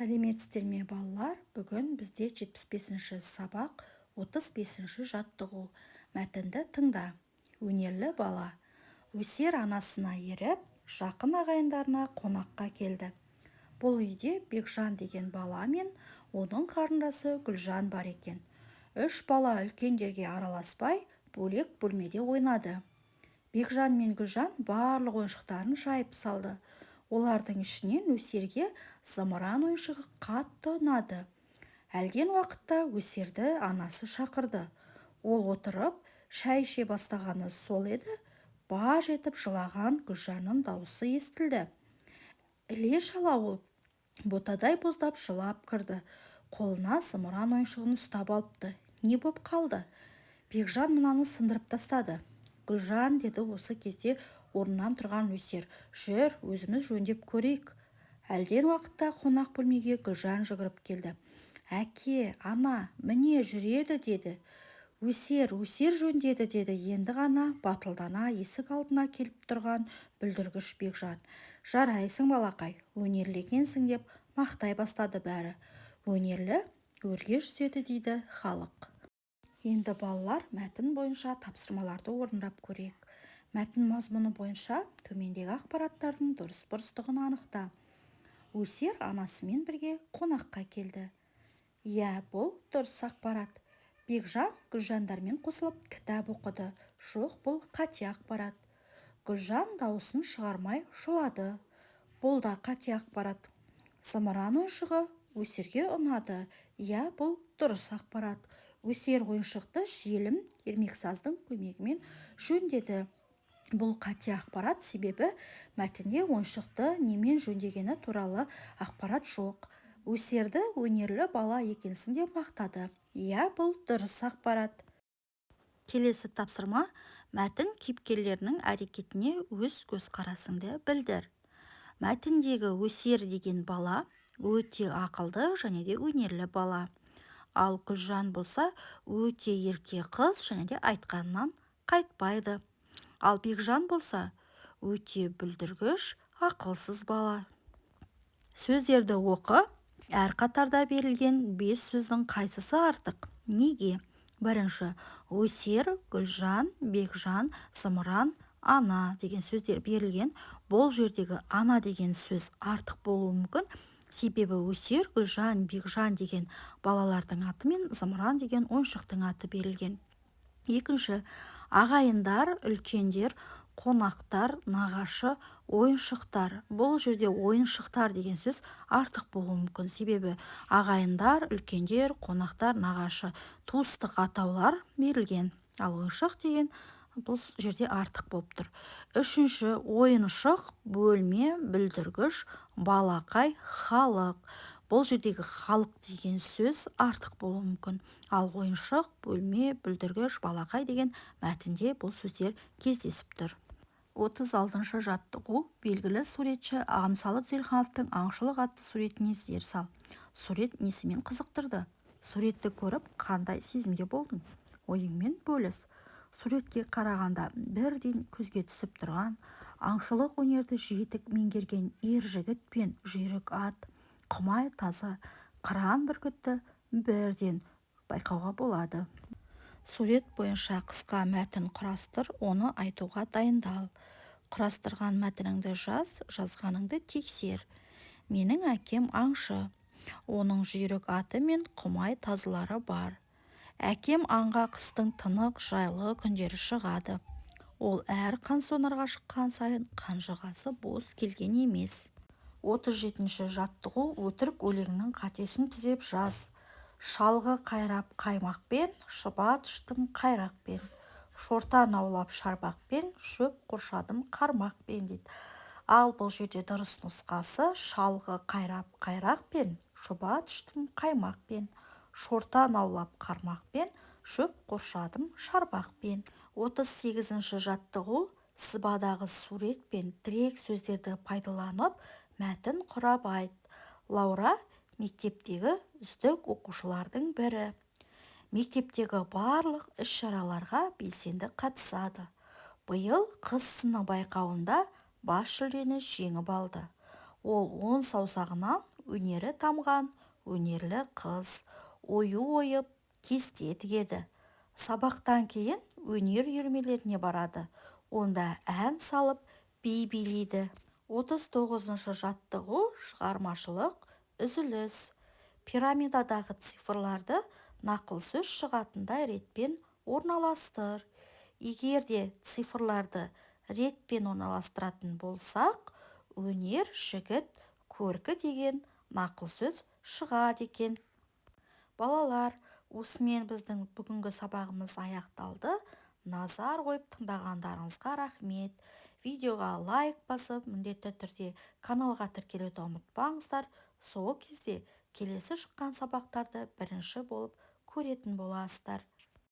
Сәлеметсіздер ме, балалар! Бүгін бізде 75-ші сабақ, 35-ші жаттығу. Мәтінді тыңда. Өнерлі бала. Өсер анасына еріп, жақын ағайындарына қонаққа келді. Бұл үйде Бекжан деген бала мен оның қарындасы Гүлжан бар екен. Үш бала үлкендерге араласпай, бөлек бөлмеде ойнады. Бекжан мен Гүлжан барлық ойыншықтарын жайып салды. Олардың ішінен Өсерге зымыран ойыншығы қатты ұнады. Әлден уақытта Өсерді анасы шақырды. Ол отырып, шай іше бастағаны сол еді, баж етіп жылаған Гүлжанның дауысы естілді. Іле-шала ол ботадай боздап жылап кірді. Қолына зымыран ойыншығын ұстап алыпты. Не боп қалды? Бекжан мынаны сындырып тастады. Гүлжан, деді осы кезде орнынан тұрған Өсер. Жүр, өзіміз жөндеп көрейік. Әлден уақытта қонақ бөлмеге Гүлжан жүгіріп келді. Әке, ана, міне, жүреді, деді. Өсер, Өсер жөндеді, деді енді ғана батылдана есік алдына келіп тұрған бүлдіргіш Бекжан. Жарайсың, балақай, өнерлі екенсің, деп мақтай бастады бәрі. Өнерлі өрге жүзеді дейді халық. Енді, балалар, мәтін бойынша тапсырмаларды орындап көрейік. Мәтін мазмұны бойынша төмендегі ақпараттардың дұрыс бұрыстығын анықта. Өсер анасымен бірге қонаққа келді. Иә, бұл дұрыс ақпарат. Бекжан Гүлжандармен қосылып кітап оқыды. Жоқ, бұл қате ақпарат. Гүлжан дауысын шығармай жылады. Бұл да қате ақпарат. Зымыран ойыншығы Өсерге ұнады. Иә, бұл дұрыс ақпарат. Өсер ойыншықты желім ермексаздың көмегімен жөндеді. Бұл қате ақпарат, себебі мәтінде ойыншықты немен жөндегені туралы ақпарат жоқ. Өсерді өнерлі бала екенсің деп мақтады. Иә, бұл дұрыс ақпарат. Келесі тапсырма: мәтін кейіпкерлерінің әрекетіне өз көзқарасыңды білдір. Мәтіндегі Өсер деген бала өте ақылды және де өнерлі бала. Ал Гүлжан болса, өте ерке қыз және де айтқанынан қайтпайды. Ал Бекжан болса, өте бүлдіргіш, ақылсыз бала. Сөздерді оқы. Әр қатарда берілген бес сөздің қайсысы артық? Неге? Бірінші: Өсер, Гүлжан, Бекжан, зымыран, ана деген сөздер берілген. Бұл жердегі ана деген сөз артық болуы мүмкін, себебі Өсер, Гүлжан, Бекжан деген балалардың аты мен зымыран деген ойыншықтың аты берілген. Екінші: ағайындар, үлкендер, қонақтар, нағашы, ойыншықтар. Бұл жерде ойыншықтар деген сөз артық болуы мүмкін, себебі ағайындар, үлкендер, қонақтар, нағашы туыстық атаулар берілген, ал ойыншық деген бұл жерде артық болып тұр. Үшінші: ойыншық, бөлме, бүлдіргіш, балақай, халық. Бұл жердегі халық деген сөз артық болуы мүмкін, ал ойыншық, бөлме, бүлдіргіш, балақай деген мәтінде бұл сөздер кездесіп тұр. 36-шы жаттығу: Белгілі суретші Амсалы Түзелхановтың «Аңшылық» атты суретіне зер сал. Сурет несімен қызықтырды? Суретті көріп, қандай сезімде болдың? Ойыңмен бөліс. Суретке қарағанда бірден көзге түсіп тұрған аңшылық өнерді жетік меңгерген ер жігіт пен жүйрік ат, құмай тазы, қыран бүркітті бірден байқауға болады. Сурет бойынша қысқа мәтін құрастыр, оны айтуға дайындал. Құрастырған мәтініңді жаз, жазғаныңды тексер. Менің әкем аңшы. Оның жүйрік аты мен құмай тазылары бар. Әкем аңға қыстың тынық, жайлы күндері шығады. Ол әр қансонарға шыққан сайын қанжығасы бос келген емес. 37-ші жаттығу: Өтірік өлеңнің қатесін түзеп жаз. Шалғы қайрап қаймақпен, шұбат іштім қайрақпен, шортан аулап шарбақпен, шөп қоршадым қармақпен, дейді. Ал бұл жерде дұрыс нұсқасы: шалғы қайрап қайрақпен, шұбат іштім қаймақпен, шортан аулап қармақпен, шөп қоршадым шарбақпен. 38-ші жаттығу: Сызбадағы сурет пен тірек сөздерді пайдаланып, мәтін құрап айт. Лаура мектептегі үздік оқушылардың бірі. Мектептегі барлық іс-шараларға белсенді қатысады. Биыл қыз сыны байқауында бас жүлдені жеңіп алды. Ол он саусағынан Өнері тамған өнерлі қыз. Ою ойып, кесте тігеді. Сабақтан кейін өнер үйірмелеріне барады. Онда ән салып, би билейді. 39-жаттығу. Шығармашылық үзіліс. Пирамидадағы цифрларды нақыл сөз шығатындай ретпен орналастыр. Егер де цифрларды ретпен орналастыратын болсақ, «Өнер жігіт көркі» деген нақыл сөз шығады екен. Балалар, осымен біздің бүгінгі сабағымыз аяқталды. Назар қойып тыңдағандарыңызға рахмет. Видеоға лайк басып, міндетті түрде каналға тіркелуді ұмытпаңыздар. Сол кезде келесі шыққан сабақтарды бірінші болып көретін боласыздар.